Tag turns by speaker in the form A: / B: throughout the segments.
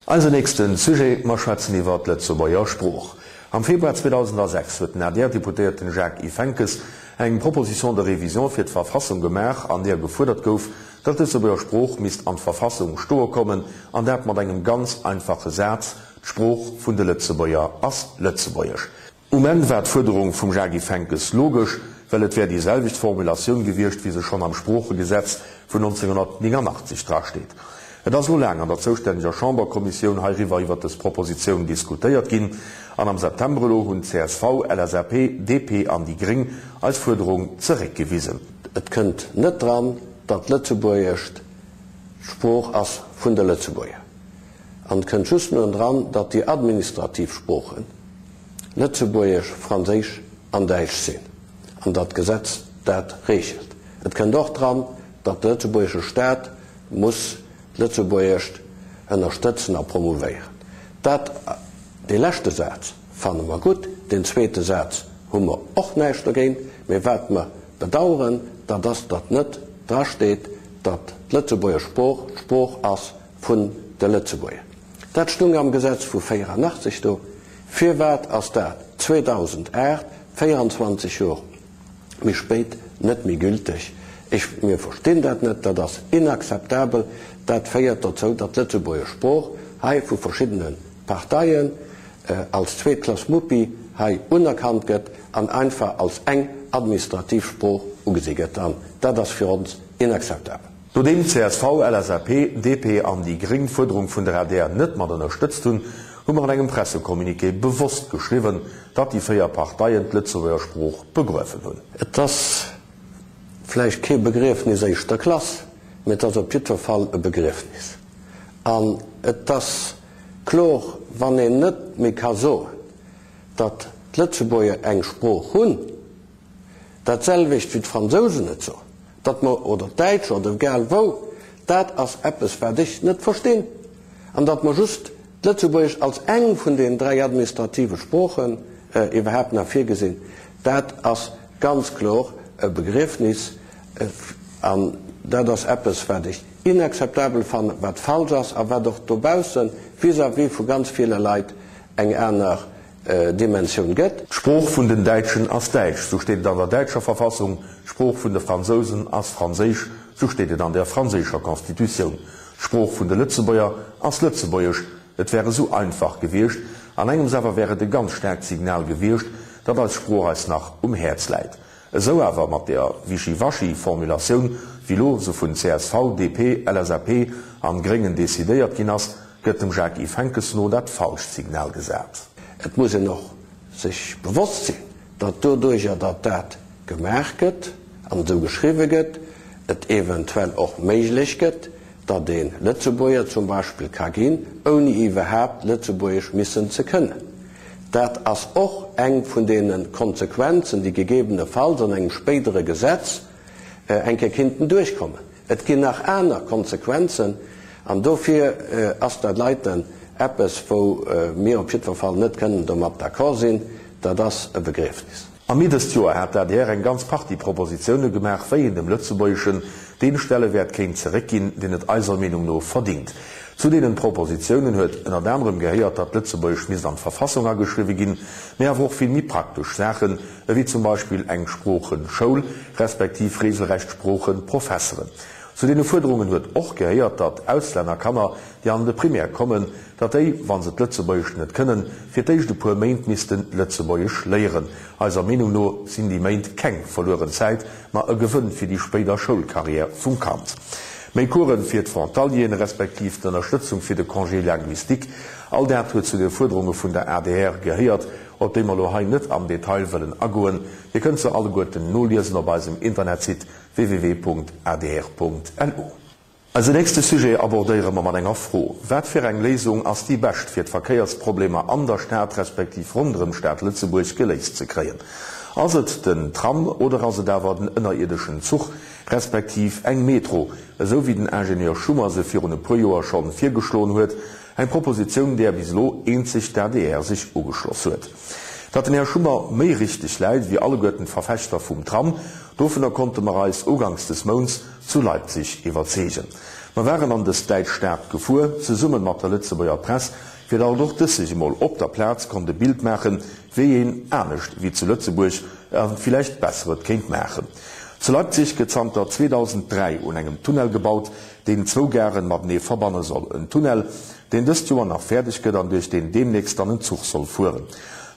A: Eisen nächste Sujet, Mer schwätzen iwwer d'Lëtzebuerger Sprooch. Am Februar 2006 huet den ADR-Deputéierten Jacques-Yves Henckes eng Proposition de révision fir d'Verfassung gemaach, an deer gefuerdert gouf, datt d'Lëtzebuerger Sprooch misst an d'Verfassung stoe kommen, an dat mat engem ganz einfache Saz, D'Sprooch vun de Lëtzebuerger ass Lëtzebuergesch. Um Enn war d'Fuerderung vum Jacques Henckes logesch, well et wär déi selwecht Formulatioun gewiescht, wéi se schonn am Sproochegesetz vun 1989 drasteet. Et ass elo laang an der zoustänneger Chamberkommissioun heiriwwer iwwer dës Propositioun diskutéiert ginn an am September elo hunn csv, LSAP, DP an déi gréng eis Fuerderung zeréckgewisen.
B: Et kënnt net dran, datt Lëtzebuergescht d'Sprooch ass vun de Lëtzebuerger. An et kënnt just nëmmen dran, datt déi administrativ Sproochen Lëtzebuergesch, Franséisch an Däitsch sinn an datt d'Gesetz dat reegelt. Et kënnt och dran, datt de lëtzebuergesche Staat muss d'Lëtzebuergescht ënnerstëtzen a promouvéieren. Dat, dee leschte Saz fanne mer gutt, deen zweete Saz hu mer och näischt dogéint, mee wat mer bedauern, dat ass, datt net drasteet, datt d'Lëtzebuerger Sprooch d'Sprooch ass vun de Lëtzebuerger. Dat stung am Gesetz vu 84 do. Firwat ass dat 2008, 24 Jor méi spéit, net méi gülteg? Ech, mir verstinn dat net. Dat ass inakzeptabel. Dat féiert dozou, datt d'Lëtzebuerger Sprooch hei vu verschiddene Parteien als Zweetklass-Muppi hei unerkannt gëtt an einfach als eng administrativ Sprooch ugesi gëtt. An dat ass fir ons inakzeptabel.
A: Nodeem csv, LSAP, DP an déi gréng d'Fuerderung vun der adr net mat ënnerstëtzt hunn, hu mer an engem Pressecommuniqué bewosst geschriwwen, datt déi 4 Parteien d'Lëtzebuerger Sprooch begruewen hunn.
B: Et ass vläicht kee Begriefnis éischter Klass, mee et ass op jiddwer Fall e Begriefnis. An et ass klor, wann een net méi ka soen, datt d'Lëtzebuerger eng Sprooch hunn, Dat selwecht wéi d'Fransousen et soen, datt mer, oder d'Däitscher oder egal wou, dat ass eppes wat ech net verstinn, an datt mer just d'Lëtzebuergesch als eng vun den 3 administrative Sproochen iwwerhaapt nach virgesinn, dat ass ganz kloer e Begriefnis an dat ass eppes wat ech inakzeptabel fannen, wat falsch ass a wat och dobausse vis-à-vis vu ganz ville Leit eng aner Dimensioun gëtt.
A: D'Sprooch vun den Däitschen ass Däitsch, sou steet et an der däitscher Verfassung, d'Sprooch vun de Fransousen ass Franséisch, sou steet et an der franséischer Constitutioun, d'Sprooch vun de Lëtzebuerger ass Lëtzebuergesch. Et wär esou einfach gewiescht, an engems awer wär et e ganz staarkt Signal gewiescht, datt eis Sprooch eis nach um Häerz läit. Esou awer mat der Wischiwaschi-Formulatioun, wéi lo se vun csv, DP, LSAP an Gréngen decidéiert ginn ass, gëtt dem Jacques-Yves Henckes no dat falscht Signal gesat.
B: Et muss een och sech bewosst sinn, datt doduerjer, datt dat gemaach gëtt an esou geschriwwe gëtt, et eventuell och méiglech gëtt, datt ee Lëtzebuerger zum Beispill ka ginn, ouni iwwerhaapt Lëtzebuergesch missen ze kënnen. Dat ass och eng vun deene Konsequenzen, déi gegebenefalls an engem spéidere Gesetz eng Kéier kinnten duerchkommen. Et ginn nach aner Konsequenzen an dofir ass dat leiten eppes, wou mir op jiddwer Fall net kënnen domat d'accord sinn. Dat ass e Begriefnis.
A: Am Mee dëst Joer hat d'ADR eng ganz Partie Propositioune gemaach, wéi een dem Lëtzebuergeschen deen Stellewäert kéint zeréckginn, deen et eiser Meenung no verdingt. Zu deenen Propositiounen huet ënnert anerem gehéiert, datt Lëtzebuergesch misst an d'Verfassung ageschriwwe ginn, mee awer och vill méi praktesch Saachen, ewéi zum Beispill eng Sproocheschoul, respektiv regelrecht Sproocheprofesseren. Zu deene Fuerderungen huet och gehéiert, datt Auslännerkanner, déi an de Primaire kommen, datt déi, wa se d'Lëtzebuergescht net kënnen, fir d'éischt e puer Méint missten Lëtzebuergesch léieren. Eiser Meenung no sinn déi Méint keng verlueren Zäit, ma e Gewënn fir déi spéider Schoulcarrière vum Kand. Méi Coursen fir d'Frontalieren, respektiv d'Ënnerstëtzung fir de Congé linguistique, all dat huet zu de Fuerderunge vun der adr gehéiert, op déi mer elo hei net am Detail wëllen agoen. Dir kënnt se alleguerten noliesen op eisem Internetsite www.adr.lu. Eise nächste Sujet abordéiere mer mat enger Fro, Wat fir eng Léisung ass déi bescht, fir d'Verkéiersproblemer an der Stad respektiv ronderëm d'Stad Lëtzebuerg geléist ze kréien? Ass et den Tram oder ass et awer den ënnerierdeschen Zuch respektiv eng Metro, esou wéi den Ingenieur Schummer se virun e puer Joer schonn virgeschloen huet? Eng Propositioun, där bis elo eenzeg d'ADR sech ugeschloss huet. Datt den Här Schummer méi richteg läit wéi alleguerten d'Verfechter vum Tram, dovunner konnte mer eis uganks des Mounts zu Leipzig iwwerzeegen. Mer waren an dës däitsch Stad gefuer, zesummen mat der Lëtzebuerger Press, fir datt och dës sech emol op der Plaz konnt e Bild maachen, wéi een anescht wéi zu Lëtzebuerg a villäicht besser et kéint maachen. Zu Leipzig gëtt zanter 2003 un engem Tunnel gebaut, deen zwou Garen matenee verbanne soll. En Tunnel, deen dëst Joer nach fäerdeg gëtt an duerch deen deemnächst dann en Zuch soll fueren.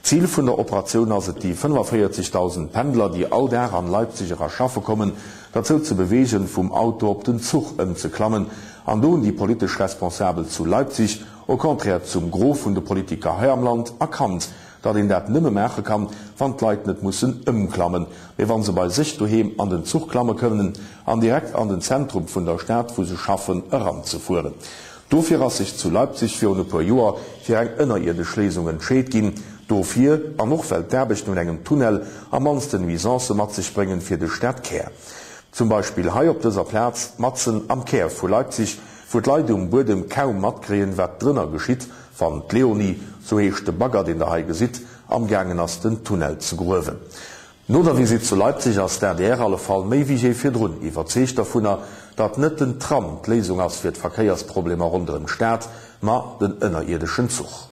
A: Zil vun der Operatioun ass et, déi 45.000 Pendler, déi all Dag an Leipzig era schaffe kommen, derzou ze beweegen, vum Auto op den Zuch ëmzeklammen. An do hunn déi politesch Responsabel zu Leipzig, au contraire zum Gros vun de Politiker hei am Land, erkannt, datt een dat nëmme maache kann, wann d'Leit net mussen ëmklammen, mee wa se bei sech doheem an den Zuch klamme kënnen an direkt an den Zentrum vun der Stad, wou se schaffen, eranzefueren. Dofir ass sech zu Leipzig virun e puer Joer fir eng ënnerierdesch Léisung entscheet ginn. Dofir, an och well d'Aarbechten un engem Tunnel am mannsten Nuisancë mat sech bréngen fir de Stadkär. Zum Beispill hei op dëser Plaz, matzen am Kär vu Leipzig, wou d'Leit um Buedem kaum matkréien, wat drënner geschitt, wann d'Leonie, sou heescht de Bagger, deen der hei gesitt, amgaangen ass den Tunnel ze gruewen. No der Visitt zu Leipzig ass d'ADR alle Fall méi wéi jee virdrun iwwerzeegt dovunner, datt net den Tram d'Léisung ass fir d'Verkéiersproblemer ronderëm d'Stad, ma den ënnerierdeschen Zuch.